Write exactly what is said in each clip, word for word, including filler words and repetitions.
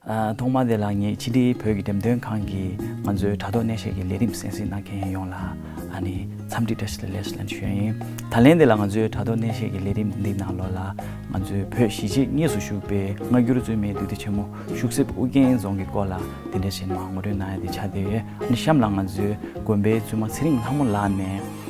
ཨ། ཐོག་མ་དེ་ལ་ངས་ཕྱི་དྲིལ་བོད་ཀྱི་འགྲེམས་སྟོན་ཁང་གི་ང་ཚོའི་དྲ་ཐོག་གནས་བཤད་ཀྱི་ལས་རིམ་གསན་གཟིགས་གནང་མཁན་ཡོངས་ལ་ཨ་ནི་འཚམས་འདྲི་བཀྲ་ཤིས་བདེ་ལེགས་ཞེས་ལན་ཞུ་ཡ་ཡིན། ད་ལན་དེ་ལ་ང་ཚོའི་དྲ་ཐོག་གནས་བཤད་ཀྱི་ལས་རིམ་འདི་ནང་ལོགས་ལ་ང་ཚོའི་བོད་གཞིས་བྱེས་གཉིས་སུ་བཞུགས་པའི་སྔ་འགྱུར་བཙུན་མའི་འདུས་སྡེ་ཆེན་མོ་ཤུག་གསེབ་ཨུ་རྒྱན་རྫོང་གི་སྐོར་ལ་དེ་འདྲ་ཞིག་མར་ངོ་སྤྲོད་གནང་ཡ་དེ་ཆགས་བསྡད་ཡོད། ཨ་ནི་གཤམ་ལ་ང་ཚོའི་དགོན་པའི་བཙུན་མ་ཚེ་རིང་ལྷ་མོ་ལགས་ནས་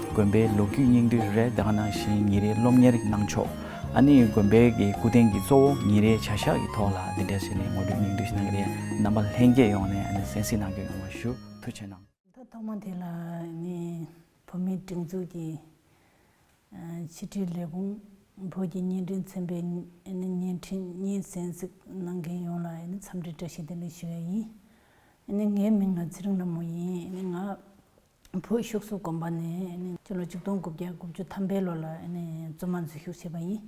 དགོན་པའི་ལོ་རྒྱུས་སྙིང་བསྡུས་རེད། དེ་ག་ནང་བཞིན་ཉིན་རེའི་སློབ་གཉེར་གནང་ཕྱོགས། ཨ་ནི་དགོན་པའི་གི་སྐུ་རྟེན་གྱི་གཙོ་བོ་ཉིན་རེའི་བྱ་གཞག་གི་ཐོག་ལ་འདི་འདྲ་ཞིག་ནས་ངོ་སྤྲོད་སྙིང་བསྡུས་ཞིག་གནང་གི་རེད། རྣམ་པ་ལྷན་རྒྱས་ཡོངས་ནས་ཨ་ནི་གསན་གཟིགས་གནང་རྒྱུ་ཡོང་བ་ཞུ། ཐུགས་རྗེ་གནང་། ད་ཐོག་མ་དེ་ལ་ནི་བོད་མིའི་སྒྲིག་འཛུགས་ཀྱི་ཕྱི་དྲིལ་ལས་ཁུངས་བོད་ཀྱི་བརྙན་འཕྲིན་ཚན་པའི་བརྙན་འཕྲིན་གཉིས་གསན་གཟིགས་གནང་མཁན་ཡོངས་ལ་ཨ་ནི་འཚམས་འདྲི་བཀྲ་ཤིས་བདེ་ལེགས་ཞུ་ཡ་ཡིན། ཨ་ནི་ངའི་མིང་ལ་ཚེ་རིང་ལྷ་མོ་ཡིན། ཨ་ནི་ང་བོད་ཤུག་གསོབ་དགོན་པ་ནས་ཨ་ནི་སྤྱི་ལོ་ཆིག་སྟོང་དགུ་བརྒྱ་དགུ་བཅུ་ཐམ་པའི་ལོ་ལ་ཨ་ནི་བཙུན་མ་འཛུལ་ཞུགས་བྱས་པ་ཡིན།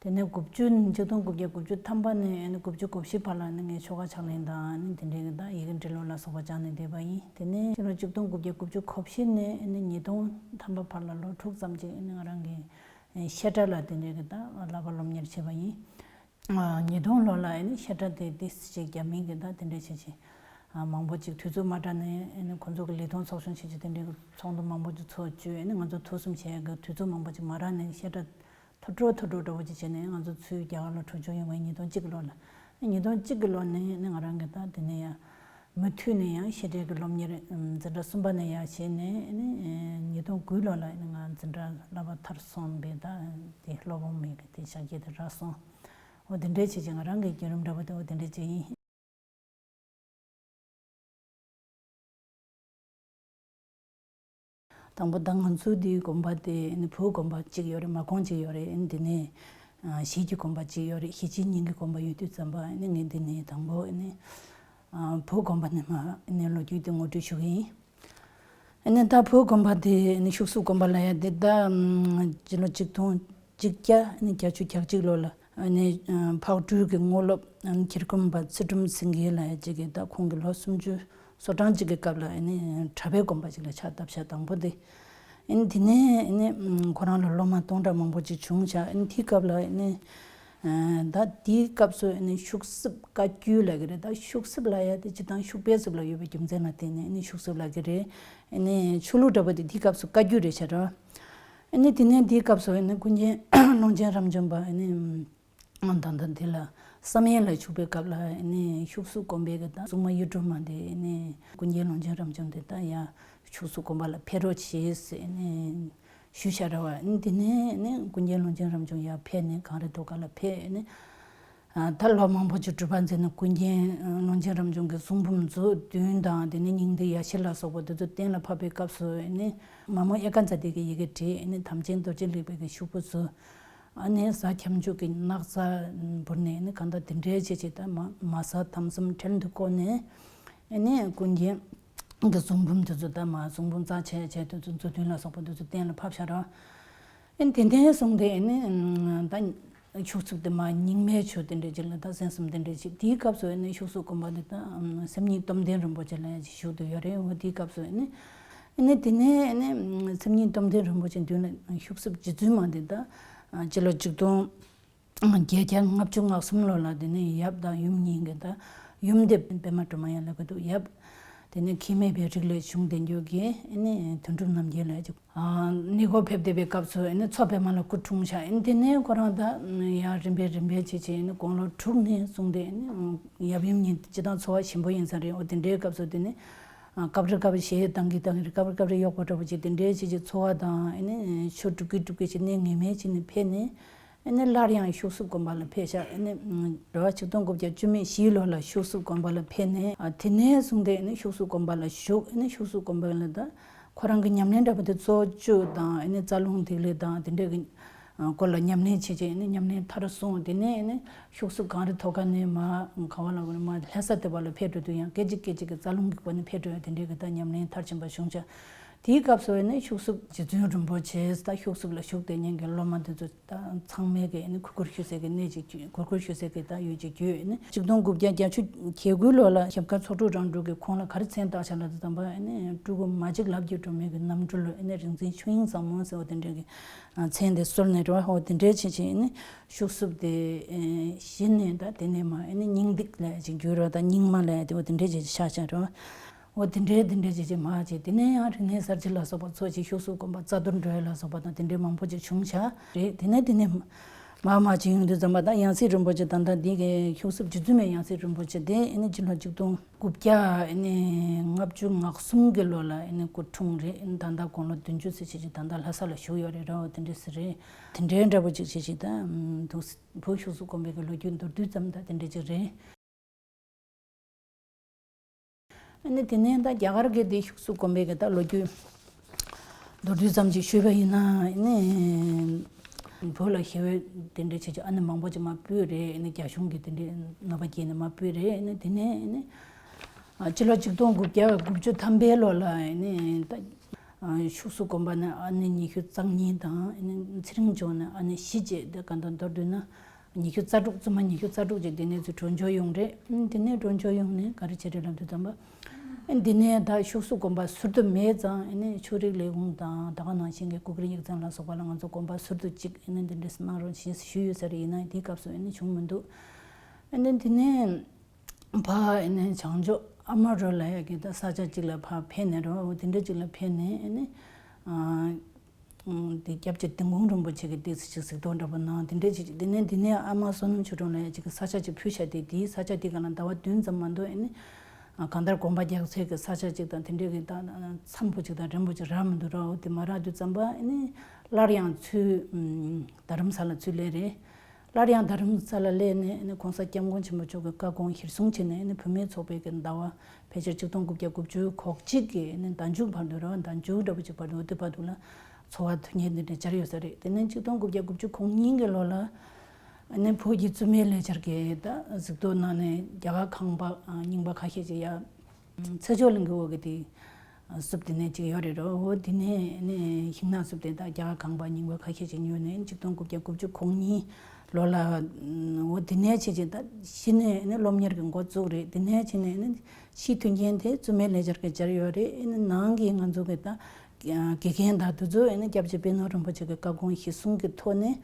དེ་ནས་དགུ་བཅུ་ཆིག་སྟོང་དགུ་བརྒྱ་དགུ་བཅུ་ཐམ་པ་ནས་ཨ་ནི་དགུ་བཅུ་གོ་བཞི་བར་ལ་ཨ་ནི་ངས་ཆོ་ག་ཕྱག་ལེན་དང་ཨ་ནི་དེ་འབྲེལ་གྱི་ད་ཡི་གེ་འབྲི་ཀློག་ལ་སོགས་པ་སྦྱངས་ནས་བསྡད་པ་ཡིན། དེ་ནས་སྤྱི་ལོ་ཆིག་སྟོང་དགུ་བརྒྱ་དགུ་བཅུ་གོ་བཞི་ནས་ཨ་ནི་ཉིས་སྟོང་ཐམ་པ་བར་ལ་ལོ་དྲུག་ཙམ་ཅིག་ཨ་ནི་ང་རང་གི་བཤད་གྲྭ་ལ་དེ་འབྲེལ་གྱི་ད་བསླབ་པ་སློབ་གཉེར་བྱས་པ་ཡིན། ཉིས་སྟོང་ལོ་ལ་ཨ་ནི་བཤད་གྲྭ་དེ་ཏིས་ཅིག་རྒྱ་མིའི་གི་ད་དེ་འདྲ་བྱས་ཅིག་མང་པོ་ཅིག་དུས་ཚོད་མ་འདྲ་ནས་ཨ་ནི་ཁོང་ཚོ་གི་ལས་དོན་ཚོགས་ཆུང་བྱས་ཅིག་དེ་འདྲའི་གི་ཚོགས་འདུ་མང་པོ་ཅིག་ཚོགས་བཅུག་ཨ་ནི་ང་ཚོ་ཐུགས་བསམ་བཞེས་གི་དུས་ཚོད་མང་པོ་ཅིག་མ་རག་ནས་བཤད་གྲྭ་ཐོ་འགྲོ་ཐོ་འགྲོ་འདྲ་བོ་ཅིག་བྱས་ནས་ང་ཚོ་ཚུར་རྒྱ་གར་ལ་འགྲོ་རྒྱུ་ཡིན་པ་ཉིས་སྟོང་གཅིག་གི་ལོ་ལ། ཉིས་སྟོང་གཅིག་གི་ལོ་ནས་ཨ་ནི་ང་རང་གི་ད་དེ་ནས་ཡང་མུ་མཐུད་ནས་ཡང་བཤད་གྲྭའི་གི་སློབ་གཉེར་འཛིན་གྲྭ་གསུམ་པ་ནས་ཡང་བྱས་ནས་ཨ་ནི་ཉིས་སྟོང་དགུ་ལོ་ལ་ཨ་ནི་ང་འཛིན་གྲྭ་བསླབ་པ་མཐར་སོན་པའི་ད་དེ་སློབ་དཔོན་མའི་གི་དེ་ཕྱག་རྗེས་དེ་རག་སོང་། འོ་དེ་འདྲའི་བྱས་ཀྱི་ང་རང་གི་བརྒྱུད་རིམ་འདྲ་པོ་དེ་འོ་དེ་འདྲའི་བྱས་ཡིན། དང་པོ་ད་ང་ཚོ་འདིའི་དགོན་པ་དེ་ནི་བོད་དགོན་པ་གཅིག་ཡོད་རེད། མ་གོང་གཅིག་ཡོད་རེད། ཨ་ནི་དེ་ནས་གཞིས་ཀྱི་དགོན་པ་གཅིག་ཡོད་རེད། གཞིས་བྱེས་གཉིས་ཀྱི་དགོན་པ་ཡོད་དུས་ཙམ་པ་ཨ་ནི་ངས་འདི་ནས་དང་པོ་ཨ་ནི་བོད་དགོན་པ་ནས་མ་ཨ་ནི་ལོ་རྒྱུས་དེ་ངོ་སྤྲོད་ཞུ་གི་ཡིན། ཨ་ནི་ད་བོད་དགོན་པ་དེ་ཨ་ནི་ཤུག་གསོབ་དགོན་པ་ལ་ཡ་དེ་ད་སྤྱི་ལོ་ཆིག་སྟོང་གཅིག་བརྒྱ་ཨ་ནི་བརྒྱད་ཅུ་གྱ་གཅིག་ལོ་ལ་ཨ་ནི་ཕག་གྲུའི་གི་དངོས་སློབ་ཨ་ནི་ཁྱེར་ཁུམ་པ་ཚུལ་ཁྲིམས་སེང་གེ་ལ་ཡ་གཅིག་གིས་ད་ཁོང་གི་ལོ་སུམ་ཅུ་སོ་གྲངས་གཅིག་གི་སྐབས་ལ་ཨ་ནི་གྲྭ་པའི་དགོན་པ་ཅིག་ལ་ཕྱག་བཏབ་ཤག་དང་པོ་དེ། ཨ་ནི་དེ་ནས་ཨ་ནི་ཁོ་རང་ལ་སློབ་མ་སྟོང་ཕྲག་མང་པོ་ཅིག་བྱུང་ཤག་ཨ་ནི་དེའི་སྐབས་ལ་ཨ་ནི་ད་དེའི་སྐབས་སུ་ཨ་ནི་ཤུག་གསོབ་བཀའ་བརྒྱུད་ལབ་ཀྱི་རེད། ད་ཤུག་གསོབ་ལབ་ཡ་དེ་སྤྱིར་བཏང་ཤུག་པའི་གསོབ་ལ་ཡོད་པའི་རྒྱུ་མཚན་ལ་བརྟེན་ནས་ཨ་ནི་ཤུག་གསོབ་ལབ་ཀྱི་རེད། ཨ་ནི་ཆོས་ལུགས་འདྲ་པོ་དེ་དེའི་སྐབས་སུ་བཀའ་བརྒྱུད་རེད་ཤག་ར། ཨ་ནི་དེ་ནས་དེའི་སྐབས་སུ་ཨ་ནི་ཀུན་མཁྱེན་ཀློང་ཆེན་རབ་འབྱམས་པ་ཨ་ནི། ད་ལྟ་འདི་ལ་བསམ་ཡས་ལ་བཞུགས་པའི་སྐབས་ལ་ཨ་ནི་ཤུག་གསོབ་དགོན་པའི་གི་ད་སྲུང་མ་གཡུ་སྒྲོན་མ་དེ་ཨ་ནི་ཀུན་མཁྱེན་ཀློང་ཆེན་རབ་འབྱམས་དེ་ད་ཡ་ཤུག་གསོབ་དགོན་པ་ལ་ཕེབས་རོགས་བྱེད་ཟེར་ཨ་ནི་ཞུས་ཤག་ར་བ། ཨ་ནི་དེ་ནས་ཨ་ནི་ཀུན་མཁྱེན་ཀློང་ཆེན་རབ་འབྱམས་ཡར་ཕེབས་ནས་གངས་རི་མཐོ་སྒང་ལ་ཕེབས་ཨ་ནི་ད་ལོ་མང་པོ་ཅིག་སྒྲུབ་པ་མཛད་ནས་ཀུན་མཁྱེན་ཀློང་ཆེན་རབ་འབྱམས་ཀྱི་གསུང་འབུམ་མཛོད་བདུན་དང་དེ་ནས་སྙིང་ཐིག་ཡ་ཤེས་ལ་སོགས་པ་དེ་ཚོ་གཏན་ལ་ཕབ་པའི་སྐབས་སུ་ཨ་ནི་མ་མོ་ཨེ་ཀ་ཛ་དེ་གི་ཡི་གེ་བྲིས་ཨ་ནི་དམ་ཅན་རྡོ་རྗེ་ལེགས་པའི་གི་ཤུག་པ་བཟོས། ཨ་ནི་གཟའ་ཁྱབ་འཇུག་གི་སྣག་ཚ་བོར་ནས་ཨ་ནི་གང་ལྟར་དེ་འདྲའི་བྱས་བྱས་ད་མ་མ་གཟའ་དམ་གསུམ་འཕྲལ་དུ་བསྐོར་ནས་ཨ་ནི་ཀུན་མཁྱེན་གྱི་གསུང་འབུམ་དེ་ཚོ་ད་མ་གསུང་འབུམ་རྩ་ཆེ་ཆེ་དེ་ཚོ་མཛོད་བདུན་ལ་སོགས་པ་དེ་ཚོ་གཏན་ལ་ཕབ་ཤག་ར། ཨ་ནི་དེ་འདྲའི་སོང་སྟེ་ཨ་ནི་ད་ཤུག་གསོབ་དེ་མ་རྙིང་མའི་ཆོས་དེ་འདྲའི་ཅིག་ལ་ད་གསན་བསམ་དེ་འདྲའི་ཅིག་དེའི་སྐབས་སུ་ཨ་ནི་ཤུག་གསོབ་དགོན་པ་དེ་ད་སེམས་ཉིད་སྟོབས་ལྡན་རིན་པོ་ཆེ་ལ་ཡང་ཅིག་བཞུགས་བསྡད་ཡོད་རེད། འོ་དེའི་སྐབས་སུ་ཨ་ནི། ཨ་ནི་དེ་ནས་ཨ་ནི་སེམས་ཉིད་སྟོབས་ལྡན་རིན་པོ་ཆེ་མདུན་ལ་ཤུག་གསོབ་རྗེ་བཙུན་མ་དེ་ད་སྤྱི་ལོ་ཆིག་སྟོང་བརྒྱད་བརྒྱ་ལྔ་བཅུ་ང་གསུམ་ལོ་ལ་དེ་ནས་ཡབ་དང་ཡུམ་གཉིས་ཀྱི་ད་ཡུམ་དེ་པདྨ་སྒྲོལ་མ་ཡང་ལབ་ཀྱི་འདུག་ཡབ་དེ་ནས་ཁྱིམ་མེད་པའི་རིགས་ལས་བྱུང་བསྡད་རྒྱུ་གི་ཨ་ནི་དོན་གྲུབ་རྣམ་རྒྱལ་ལ་ཅིག་ནི་གོ་ཕེབས་བསྡད་པའི་སྐབས་སུ་ཨ་ནི་མཚོ་པདྨ་ལ་སྐུ་འཁྲུངས་ཤག་ཨ་ནི་དེ་ནས་ཁོ་རང་ད་ཡང་རིམ་པས་རིམ་པས་བྱས་བྱས་ཨ་ནི་དགུང་ལོ་དྲུག་ནས་བཟུང་སྟེ་ཨ་ནི་ཡབ་ཡུམ་གཉིས་སྤྱིར་བཏང་འཚོ་བ་ཞིམ་པོ་ཡིན་ས་རེད། འོ་དེ་འདྲའི་སྐབས་སུ་དེ་ནས། སྐབས་རེ་སྐབས་རེ་གཞས་བཏང་གི་བཏང་གི་རེད། སྐབས་རེ་སྐབས་རེ་གཡོག་པོ་འདྲ་པོ་ཅིག་དེ་འདྲའི་ཅིག་ཅིག་འཚོ་བ་དང་ཨ་ནི་ཆོས་སྒྲུབ་ཀྱི་སྒྲུབ་ཀྱི་ཅིག་གནས་ངེས་མེད་ཅིག་ནས་ཕེབས་ནས་ཨ་ནི་སླར་ཡང་ཤུག་གསོབ་དགོན་པ་ལ་ཕེབས་ཤག་ཨ་ནི་རེད་བ། ཆིག་སྟོང་དགུ་བརྒྱ་བཅུ་མེད་བཞིའི་ལོ་ལ་ཤུག་གསོབ་དགོན་པ་ལ་ཕེབས་ནས་དེ་ནས་བཟུང་སྟེ་ཨ་ནི་ཤུག་གསོབ་དགོན་པ་ལ་བཞུགས། ཨ་ནི་ཤུག་གསོབ་དགོན་པ་ལ་ད་ཁོ་རང་གི་ཉམས་ལེན་འདྲ་པོ་དེ་གཙོ་བཅོས་དང་ཨ་ནི་རྩ་རླུང་ཐིག་ལེ་དང་དེ་འདྲ་གི་སྐོར་ལ་ཉམས་ལེན་བྱས་རྗེས་ནི་ཉམས་ལེན་མཐར་སོང་། དེ་ནས་ནི་ཤུག་གསོབ་གངས་རི་མཐོ་སྒང་ནས་མར་ག་བ་ལ་མར་ལྷ་ས་དེ་བ་ལ་ཕེབས་འགྲོ་དུས་ཡང་སྐད་ཅིག་སྐད་ཅིག་གི་རྩ་རླུང་གི་སྒོ་ནས་ཕེབས་འགྲོ་ཡ་དེ་འདྲའི་གི་ད་ཉམས་ལེན་མཐར་ཕྱིན་པ་བྱུང་ཤག་དེའི་སྐབས་སུ་ནི་ཤུག་གསུབ་རྗེ་བཙུན་རིན་པོ་ཆེ་ད་ཤུག་གསུབ་ལ་བཞུགས་བསྡད་མཁན་གྱི་སློབ་མ་དེ་ཚོ་ད་ཚང་མས་ཀྱི་ནི་གུས་བཀུར་ཞུ་སའི་གི་གནས་ཅིག་གུས་བཀུར་ཞུ་སའི་གི་ད་ཡུལ་ཅིག་བརྒྱུད་ནི་ཆིག་སྟོང་དགུ་བརྒྱ་བརྒྱད་ཅུ་གྱ་དགུ་ལོ་ལ་ཞབས་དཀར་ཚོགས་དྲུག་རང་གྲོལ་གྱི་ཁོང་ལ་ག་རེ་མཚན་བཏགས་བཞག་ལབ་དུས་ཙམ་པ་ནི་སྤྲུལ་སྐུ་མ་གཅིག་ལབ་ཀྱི་སྒྲོན་མེ་གི་རྣམ་འཕྲུལ་ནི་རིག་འཛིན་ཆོས་དབྱིངས་བཟང་མོ་ཟེར་བ་དེ་འདྲ་གི་མཚན་དེ་གསོལ་ནས་འགྲོ་བ་འོ་དེ་འདྲའི་ཆེད་ཅིག་ནི་ཤུག་གསུབ་དེ་གཞི་ནས་ད་དེ་ནས་མ་ནི་སྙིང་ཏིག་ལ་ཅིག་འགྱུར་རོ་ད་སྙིགས་མ་ལ་དེ་འོ་དེ་འདྲའི་ཅིག་ཆགས་ཆགས་རོ། འོ་དེ་འདྲའི་དེ་འདྲའི་ཅིག་ཅིག་མ་ཅིག་དེ་ནས་ཡང་རིག་གནས་གསར་བརྗེ་ལ་སོགས་པ་ཚོ་ཅིག་ཤུག་གསུབ་དགོན་པ་རྩ་གཏོར་འགྲོ་ཡ་ལ་སོགས་པ་དང་དེ་འདྲའི་མང་པོ་ཅིག་བྱུང་ཤག་རེད། དེ་ནས་དེ་ནས་མ་མ་ཅིག་ཡོང་དུས་ཙམ་པ་ད་ཡང་སྲིད་རིན་པོ་ཆེ་ད་ལྟ་འདི་གི་ཤུག་གསུབ་རྗེ་བཙུན་མའི་ཡང་སྲིད་རིན་པོ་ཆེ་དེ་ཨ་ནི་སྤྱི་ལོ་ཆིག་སྟོང་དགུ་བརྒྱ་ཨ་ནི་ལྔ་བཅུ་ང་གསུམ་གི་ལོ་ལ་ཨ་ནི་སྐུ་འཁྲུངས་རེད། ཨ་ནི་ད་ལྟ་དགུང་ལོ་བདུན་ཅུ་ཙམ་ཅིག་ཅིག་ད་ལྟ་ལྷ་ས་ལ་བཞུགས་ཡོད་རེད། ར་བ་དེ་འདྲ་ཟེར་རེད། དེ་འདྲའི་འདྲ་པོ་ཅིག་ཅིག་ཅིག་ད་འདུག་བོད་ཤུག་གསུབ་དགོན་པའི་གི་ལོ་རྒྱུས་མདོར་བསྡུས་ཙམ་ད་དེ་འདྲ་ཅིག་རེད། ཨ་ནི་དེ་ནས་ད་རྒྱ་གར་གྱི་དེ་ཤུག་གསུབ་དགོན་པའི་གི་ད་ལོ་རྒྱུས་མདོར་བསྡུས་ཙམ་ཅིག་ཞུས་པ་ཡིན་ན་ཨ་ནི་བོད་ལ་ཞི་བའི་དེ་འདྲའི་ཆེད་ཅིག་ཨ་ནི་མང་པོ་ཅིག་མ་སྤོས་རེད། ཨ་ནི་རྒྱ་གཞུང་གི་དེ་འདྲའི་གནོད་པ་སྐྱེལ་ནས་མ་སྤོས་རེད། ཨ་ནི་དེ་ནས་ཨ་ནི་སྤྱི་ལོ་ཆིག་སྟོང་དགུ་བརྒྱ་དགུ་བཅུ་ཐམ་པའི་ལོ་ལ་ཨ་ནི་ད་ཤུག་གསུབ་དགོན་པ་ནས་ཨ་ནི་ཉི་ཤུ་རྩ་གཉིས་དང་ཨ་ནི་ཚེ་རིང་ལྗོངས་ནས་ཨ་ནི་བཞི་བཅས་དེ་ག་འདྲ་མདོར་བསྡུས་ན། ཉི་ཤུ་རྩ་དྲུག་བཙུན་མ་ཉི་ཤུ་རྩ་དྲུག་ཅིག་དེ་ནས་ཚུར་གྲོལ་འབྱོར་ཡོང་རེད། ཨ་ནི་དེ་ནས་གྲོལ་འབྱོར་ཡོང་ནས་ག་རེ་བྱས་རེད་ལབ་དུས་ཙམ་པ། ཨ་ནི་དེ་ནས་ད་ཤུག་གསུབ་དགོན་པ་ཟུར་དུ་མེད་ཙང་ཨ་ནི་ཆོས་རིག་ལས་ཁུངས་དང་ད་ག་ནང་བཞིན་གྱི་སྐུ་སྒེར་ཡིག་ཚང་ལ་སོགས་པ་ལ་ང་ཚོ་དགོན་པ་ཟུར་དུ་གཅིག་ཨ་ནི་འདི་འདྲས་གནང་རོགས་ཞེས་ཞུས་ཡོད་ས་རེད། ཡིན་ན་དེའི་སྐབས་སུ་ཨ་ནི་བྱུང་མི་འདུག་ཨ་ནི་དེ་ནས་ཕ་ཨ་ནི་བྱང་ཕྱོགས་ཨ་མ་རོ་ལ་ཡ་གི་ད་ས་ཆ་གཅིག་ལ་ཕ་ཕེབས་ནས་རོ་འོ་དེ་འདྲ་གཅིག་ལ་ཕེབས་ནས་ཨ་ནི། དེ་སྐྱབས་རྗེ་ལྡིང་དགོན་རིན་པོ་ཆེ་གིས་ཏོག་ཙམ་ཅིག་གཟིགས་རྟོག་འདྲ་པོ་གནང་། དེ་འདྲས་ཅིག་དེ་ནས་དེ་ནས་ཨ་མ་བསོད་ནམས་ཆོས་སྒྲོན་ལ་ཡ་ཅིག་གི་ས་ཆ་ཅིག་ཕུལ་བྱས་ཏེ་དེའི་ས་ཆ་དེ་ག་ལ་ཟླ་བ་བདུན་ཙམ་མ་གཏོགས་ཨ་ནི་གང་ལྟར་དགོན་པ་རྒྱག་སའི་གི་ས་ཆ་ཅིག་དང་དེ་འདྲས་གི་ད་མཚམས་པོ་ཅིག་དང་འགྲེང་བུ་ཅིག་རག་མི་འདུག་ར། འོ་དེ་མ་རག་དུས་ཙམ་པ་ཨ་ནི་སླར་ཡང་ཚུར་རྡ་རམ་ས་ལ་ཚུར་སླེབས་རེད། སླར་ཡང་རྡ་རམ་ས་ལ་སླེབས་ནས་ཨ་ནི་གོང་ས་སྐྱབས་མགོན་ཆེན་པོ་མཆོག་གི་བཀའ་དགོངས་གཞིར་བཟུང་བྱས་ནས་ཨ་ནི་བུད་མེད་ཚོགས་པའི་གི་ཟླ་བ་ཕལ་ཆེར་ཆིག་སྟོང་དགུ་བརྒྱ་དགུ་བཅུ་གོ་གཅིག་གི་ཨ་ནི་ཟླ་མཇུག་བར་དུ་རེད་བ། ཟླ་མཇུག་འདྲ་པོ་ཅིག་བར་དུ་འོ་དེ་བར་དུ་ལ་འཚོ་བ་དོན་གཉེར་འདི་འདྲ་སྦྱར་ཡོད་ས་རེད། དེ་ནས་ཆིག་སྟོང་དགུ་བརྒྱ་དགུ་བཅུ་གོ་གཉིས་གི་ལོ་ལ་ཨ་ནི་བོད་ཀྱི་བཙུན་མའི་ལས་འཆར་གྱི་ད་གཟིགས་རྟོག་གནང་ནས་རྒྱ་གར་ཁང་པ་རྙིང་པ་ཁ་ཤས་ཅིག་ཡ། ཚེ་མཆོག་གླིང་གི་འོག་གི་དེ་སུབ་དེ་ནས་ཅིག་ཡོད་རེད་རོ། འོ་དེ་ནས་ནས་ཤིང་ནགས་སུབ་དེ་དང་རྒྱ་གར་ཁང་པ་རྙིང་པ་ཁ་ཤས་ཅིག་ཉོས་ནས་ཆིག་སྟོང་དགུ་བརྒྱ་དགུ་བཅུ་གོ་གཉིས་ལོ་ལ་འོ་དེ་ནས་བྱས་ཅིག་ད་གཞི་ནས་ནས་སློབ་གཉེར་གྱི་འགོ་བཙུགས་རེད། དེ་ནས་བྱས་ནས་ནས་ཕྱིའི་མཐུན་རྐྱེན་དེ་བཙུན་མའི་ལས་འཆར་གྱི་སྦྱར་ཡོད་རེད། ནས་ནང་གི་ང་ཚོ་གི་ད་དགེ་རྒན་དང་དེ་ཚོ་ནས་སྐྱབས་རྗེ་པད་ནོར་རིན་པོ་ཆེ་གི་བཀའ་དགོངས་གཞིར་བཟུང་གི་ཐོག་ནས་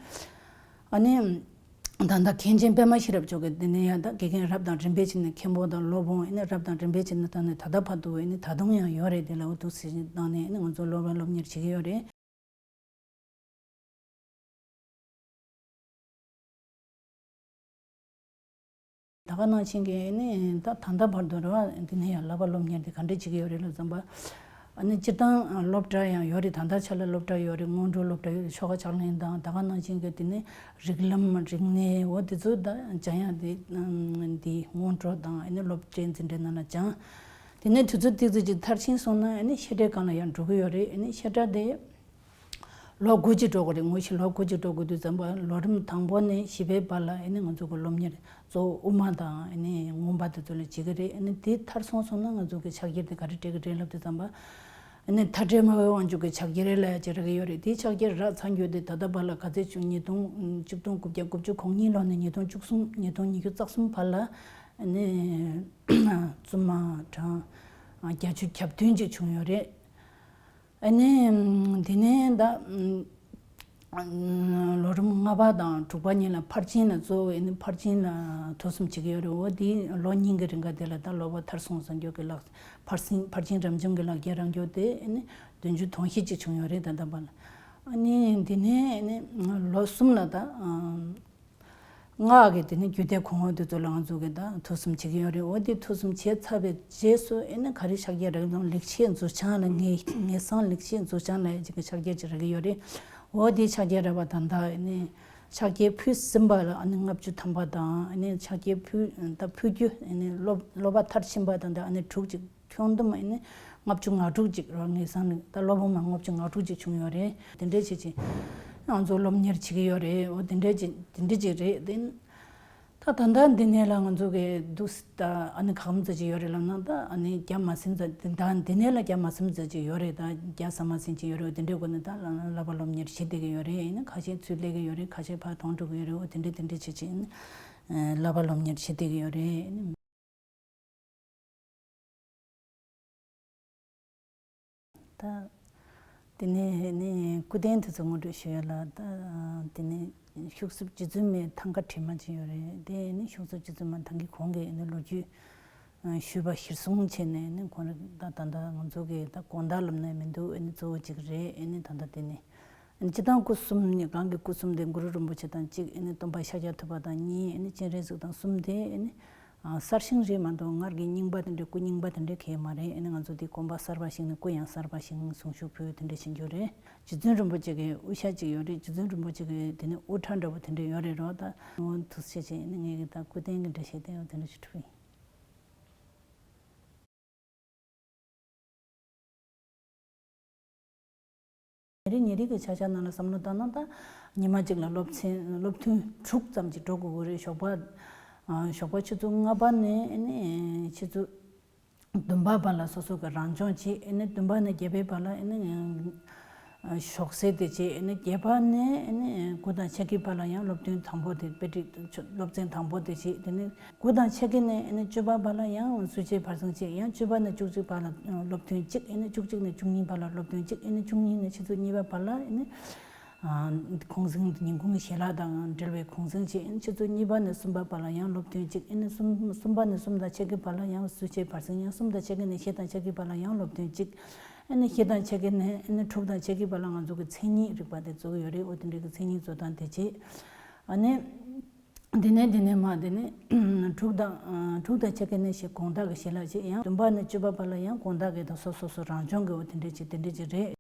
ཨ་ནི། ད་ལྟ་མཁན་ཆེན་པད་མ་ཤེས་རབ་མཆོག་གིས་འདི་ནས་ཡང་ད་དགེ་རྒན་རབ་དང་རིམ་པས་བྱས་ནས་མཁན་པོ་དང་སློབ་དཔོན་ཨེ་ནི་རབ་དང་རིམ་པས་བྱས་ནས་བཏང་ནས་ད་ལྟ་བར་དུ་ཨེ་ནི་ད་དུང་ཡང་ཡོད་རེད། དེ་ལ་འུ་ཐུག་སེ་བཏང་ནས་ཨེ་ནི་ང་ཚོ་སློབ་པ་སློབ་གཉེར་བྱེད་ཀྱི་ཡོད་རེད། ད་ག་ནང་བཞིན་གྱི་ཨེ་ནི་ད་ད་ལྟ་བར་དུ་རེད་བ། འདི་ནས་ཡང་བསླབ་པ་སློབ་གཉེར་དེ་ག་འདྲས་བྱེད་ཀྱི་ཡོད་རེད་ལབ་ཙམ་པ། ཨ་ནི་སྤྱིར་བཏང་སློབ་གྲྭ་ཡང་ཡོད་རེད། ད་ལྟ་ཆ་ལ་སློབ་གྲྭ་ཡོད་རེད། སྔོན་འགྲོ་སློབ་གྲྭ་ཡོད་རེད། ཆོ་ག་ཕྱག་ལེན་དང་ད་ག་ནང་བཞིན་གྱི་དེ་ནས་རིགས་ལམ་རིག་གནས་འོ་དེ་ཚོ་ད་སྦྱང་ཡག་དེ་འདི་སྔོན་འགྲོ་དང་ཨ་ནི་སློབ་གྲྭའི་འཛིན་གྲྭའི་ནང་ལ་སྦྱང་། དེ་ནས་དུས་ཚོད་ཏོག་ཙམ་ཅིག་མཐར་ཕྱིན་སོང་ན་ཨ་ནི་བཤད་གྲྭའི་སྒང་ལ་ཡང་འགྲོ་གི་ཡོད་རེད། ཨ་ནི་བཤད་གྲྭ་དེ་ལོ་དགུ་ཅིག་འགྲོ་གི་རེད། དངོས་གཞི་ལོ་དགུ་ཅིག་འགྲོ་དགོས་དུས་ཙམ་པ་ལོ་རིམ་དང་པོ་ནས་བཞི་པའི་བར་ལ་ཨ་ནི་ང་ཚོ་གི་སློབ་གཉེར་གཙོ་བོ་དབུ་མ་དང་ཨ་ནི་མངོན་པ་དེ་ཚོ་ལ་བྱེད་ཀྱི་རེད། ཨ་ནི་དེ་མཐར་སོང་སོང་ན་ང་ཚོ་གི་ཕྱག་འཁྱེར་དེ་ག་རེ་སྤྲད་ཀྱི་རེད་ལབ་དུས་ཙམ་པ། ཨ་ནི་མཐའ་བྲལ་སྨྲ་བའི་དབང་ཕྱུག་གི་ཕྱག་འཁྱེར་ལ་ཅིག་རག་གི་ཡོད་རེད། དེའི་ཕྱག་འཁྱེར་རག་ཚར་རྒྱུ་དེ་ད་ལྟ་བར་ལ་ག་ཚོད་བྱུང་། ཉིས་སྟོང་ཆིག་སྟོང་དགུ་བརྒྱ་དགུ་བཅུ་གོ་གཉིས་ལོ་ནས་ཉིས་སྟོང་བཅུ་གསུམ་ཉིས་སྟོང་ཉི་ཤུ་རྩ་གསུམ་བར་ལ་ཨ་ནི་བཙུན་མ་གྲངས་བརྒྱད་ཅུ་གྱ་བདུན་ཅིག་བྱུང་ཡོད་རེད། ཨ་ནི་དེ་ནས་ད་ལོ་རིམ་ལྔ་པ་དང་དྲུག་པ་གཉིས་ལ་ཕར་ཕྱིན་ལ་གཙོ་བོ་ཨ་ནི་ཕར་ཕྱིན་ལ་ཐུགས་བསམ་བྱེད་ཀྱི་ཡོད་རེད། འོ་དེ་ལོ་གཉིས་ཀྱི་རིང་ག་དེ་ལ་ད་སློབ་པ་མཐར་སོང་ཟེར་རྒྱུ་གི་ལག་ཕར་ཕྱིན་ཕར་ཕྱིན་རབ་འབྱམས་ཀྱི་ལག་འཁྱེར་རག་རྒྱུ་དེ་ཨ་ནི་བདུན་ཅུ་དོན་བཞི་ཅིག་བྱུང་ཡོད་རེད། ད་ལྟ་བར་ལ་ཨ་ནི་དེ་ནས་ཨ་ནི་ལོ་གསུམ་ལ་ད། སྔགས་ཀྱི་དེ་ནི་རྒྱུད་སྡེ་གོང་འོག་དེ་ཚོ་ལ་ང་ཚོ་གི་ད་ཐུགས་བསམ་བྱེད་ཀྱི་ཡོད་རེད། འོ་དེ་ཐུགས་བསམ་བྱས་ཚར་བའི་རྗེས་སུ་ཨེ་ནི་ག་རེ་ཕྱག་རྒྱ་རག་ལམ་ལེགས་བཤད་མཛོད་བྱང་ལ་ངེས་ངེས་གསང་ལེགས་བཤད་མཛོད་བྱང་ལ་ཡ་ཅིག་གི་ཕྱག་རྒྱ་ཅིག་རག་གི་ཡོད་རེད། འོ་དེ་ཕྱག་རྒྱ་རག་པ་ད་ལྟ་ཨེ་ནི་ཕྱག་རྒྱ་ཕུལ་ཟིན་པ་ལ་ཨ་ནི་ལྔ་བཅུ་ཐམ་པ་དང་ཨེ་ནི་ཕྱག་རྒྱ་ཕུལ་ད་ཕུལ་རྒྱུ་ཨེ་ནི་སློབ་སློབ་པ་མཐར་ཕྱིན་པ་དང་ད་ཨ་ནི་དྲུག་ཅིག་ཁྱོན་བསྡོམས་ཨེ་ནི་ལྔ་བཅུ་ང་དྲུག་ཅིག་རོ། ངེས་གསང་ནི་ད་སློབ་དཔོན་མ་ལྔ་བཅུ་ང་དྲུག་ཅིག་བྱུང་ཡོད་རེད། དེ་འདྲའི་བྱས་ཅིག་ང་ཚོ་སློབ་གཉེར་བྱེད་ཀྱི་ཡོད་རེད། འོ་དེ་འདྲའི་ཅིག་དེ་འདྲའི་ཅིག་རེད། དེ་ད་ ད་ད་ལྟ་འདི་ནས་ལ་ང་ཚོ་གི་འདུག་ད་ཨ་ནི་གང་ཙམ་ཅིག་ཡོད་རེད་ལབ་ན། ད་ཨ་ནི་བརྒྱ་མ་ཟིན་ཙམ། ད་འདི་ནས་ལ་བརྒྱ་མ་ཟིན་ཙམ་ཅིག་ཡོད་རེད། ད་བརྒྱ་ཟ་མ་ཟིན་ཅིག་ཡོད་རེད། དེ་འདྲའི་སྒོ་ནས་ད་བསླབ་པ་སློབ་གཉེར་བྱེད་བསྡད་ཀྱི་ཡོད་རེད། ཨ་ནི་ཁ་ཤས་ཚུར་སླེབས་ཀྱི་ཡོད་རེད། ཁ་ཤས་ཕར་གདོང་འགྲོ་གི་ཡོད་རེད། འོ་དེ་འདྲ་དེ་འདྲ་བྱེད་བྱེད་བསླབ་པ་སློབ་གཉེར་བྱེད་བསྡད་ཀྱི་ཡོད་རེད། ད་དེ་ནས་ནི་སྐུ་རྟེན་དེ་ཚོ་ངོ་སྤྲོད་ཞུ་ཡ་ལ། ད་དེ་ནས་ཤུག་རྩུབ་རྗེ་བཙུན་མའི་ཐང་ག་བྲིས་མ་ཅིག་ཡོད་རེད། དེ་ནི་ཤུག་རྩུབ་རྗེ་བཙུན་མ་ཐང་གི་གོང་གི་ནི་ལོ་རྒྱུས་ཞུས་པ་གཞིར་བཟུང་བྱས་ནས་ནི་ཁོང་རང་ད་ད་ལྟ་ང་ཚོ་གི་ད་དགོང་དག་ལབ་ན་མི་འདུག་ཨེ་ནི་གཙོ་བོ་གཅིག་རེད། ཨེ་ནི་ད་ལྟ་དེ་ནི་སྤྱི་དང་སྐུ་གསུམ་ནི། གང་གི་སྐུ་གསུམ་དེ་གུ་རུ་རིན་པོ་ཆེ་དང་གཅིག་ཨེ་ནི་སྟོན་པ་ཤཱཀྱ་ཐུབ་པ་དང་གཉིས། ཨེ་ནི་སྤྱན་རས་གཟིགས་དང་གསུམ་དེ་ཨེ་ནི་གསར་བཞེངས་རེད་མ་གཏོགས་སྔར་གྱི་རྙིང་པ་དེ་འདྲའི་སྐུ་རྙིང་པ་དེ་འདྲའི་གང་ཡང་མ་རེད། ཨེ་ནི་ང་ཚོ་དེ་དགོན་པ་གསར་པ་བཞེངས་ནས་སྐུ་ཡང་གསར་པ་བཞེངས། གསུང་ཆོས་ཕུལ། དེ་འདྲ་བྱེད་རྒྱུ་རེད། རྗེ་བཙུན་རིན་པོ་ཆེ་གི་དབུ་ཞྭ་གཅིག་ཡོད་རེད། རྗེ་བཙུན་རིན་པོ་ཆེ་གི་དེ་ནི་དབུ་སྐྲ་འདྲ་པོ་དེ་འདྲ་ཡོད་རེད་རོ། ད་འོ་ཐུགས་རྗེ་ཆེ། ཨེ་ནི་ངས་ཀྱི་ད་སྐུ་རྟེན་གྱི་འགྲེལ་བཤད་དེ་འོ་དེ་འདྲ་ཞིག་ཕུལ་ཡིན། ཉེ་རིང་ཉེ་རིང་གི་ཆ་ཆ་ནང་ལ་བསམ་བློ་བཏང་ན། ད་ཉི་མ་གཅིག་ལ་སློབ་ཚན་སློབ་ཐུན་དྲུག་ཙམ་ཅིག་འགྲོ་དགོས་ཀྱི་རེད། ཞོགས་པ་ཨ་ཞོགས་པ་ཆུ་ཚོད་ལྔ་པ་ནས་ཨ་ནི་ཆུ་ཚོད་བདུན་པ་བར་ལ་སོ་སོ་གི་རང་སྦྱོང་བྱེད། ཨ་ནི་བདུན་པ་ནས་བརྒྱད་པའི་བར་ལ་ཨ་ནི་ཞོགས་ཟས་དེ་བྱེད། ཨ་ནི་བརྒྱད་པ་ནས་ཨ་ནི་དགུ་དང་ཕྱེད་ཀའི་བར་ལ་ཡང་སློབ་ཐུན་དང་པོ་དེ། དཔེ་ཁྲིད་སློབ་ཚན་དང་པོ་དེ་བྱེད། དེ་ནས་དགུ་དང་ཕྱེད་ཀ་ནས་ཨ་ནི་བཅུ་པ་བར་ལ་ཡང་གསུང་ཆོས་བར་གསེང་བྱེད། ཡང་བཅུ་པ་ནས་བཅུ་གཅིག་བར་ལ་སློབ་ཐུན་གཅིག་ཨ་ནི་བཅུ་གཅིག་ནས་བཅུ་གཉིས་བར་ལ་སློབ་ཐུན་གཅིག་ཨ་ནི་བཅུ་གཉིས་ནས་ཆུ་ཚོད་གཉིས་པ་བར་ལ་ཨ་ནི་གུང་གསེང་། ཉིན་གུང་གི་ཞལ་ལག་དང་འབྲེལ་བའི་གུང་གསེང་བྱེད། ཨ་ནི་ཆུ་ཚོད་གཉིས་པ་ནས་གསུམ་པ་བར་ལ་ཡང་སློབ་ཐུན་གཅིག་ཨ་ནི་གསུམ་གསུམ་པ་ནས་གསུམ་དང་ཕྱེད་ཀའི་བར་ལ་ཡང་གསུང་ཆོས་བར་གསེང་། ཡང་གསུམ་དང་ཕྱེད་ཀ་ནས་བཞི་དང་ཕྱེད་ཀའི་བར་ལ་ཡང་སློབ་ཐུན་གཅིག་ཨ་ནི་བཞི་དང་ཕྱེད་ཀ་ནས་ཨ་ནི་དྲུག་དང་ཕྱེད་ཀའི་བར་ལ་ང་ཚོ་གི་མཚན་ཉིད་རིག་པ་དེ་གཙོ་བོ་ཡོད་རེད། འོ་དེ་འདྲའི་གི་མཚན་ཉིད་གཙོ་དང་དེ་བྱེད། ཨ་ནི། འདི་ནས་འདི་ནས་མ་འདི་ནས་དྲུག་དང་དྲུག་དང་ཕྱེད་ཀ་ནས་ཞིག་དགོང་དག་གི་ཞལ་ལག་བྱེད། ཡང་བདུན་པ་ནས་བཅུ་པ་བར་ལ་ཡང་དགོང་དག་གི་ད་སོ་སོ་སོ་རང་སྦྱོང་གི་འོ་དེ་འདྲས་ཅིག་དེ་འདྲས་ཅིག་རེད།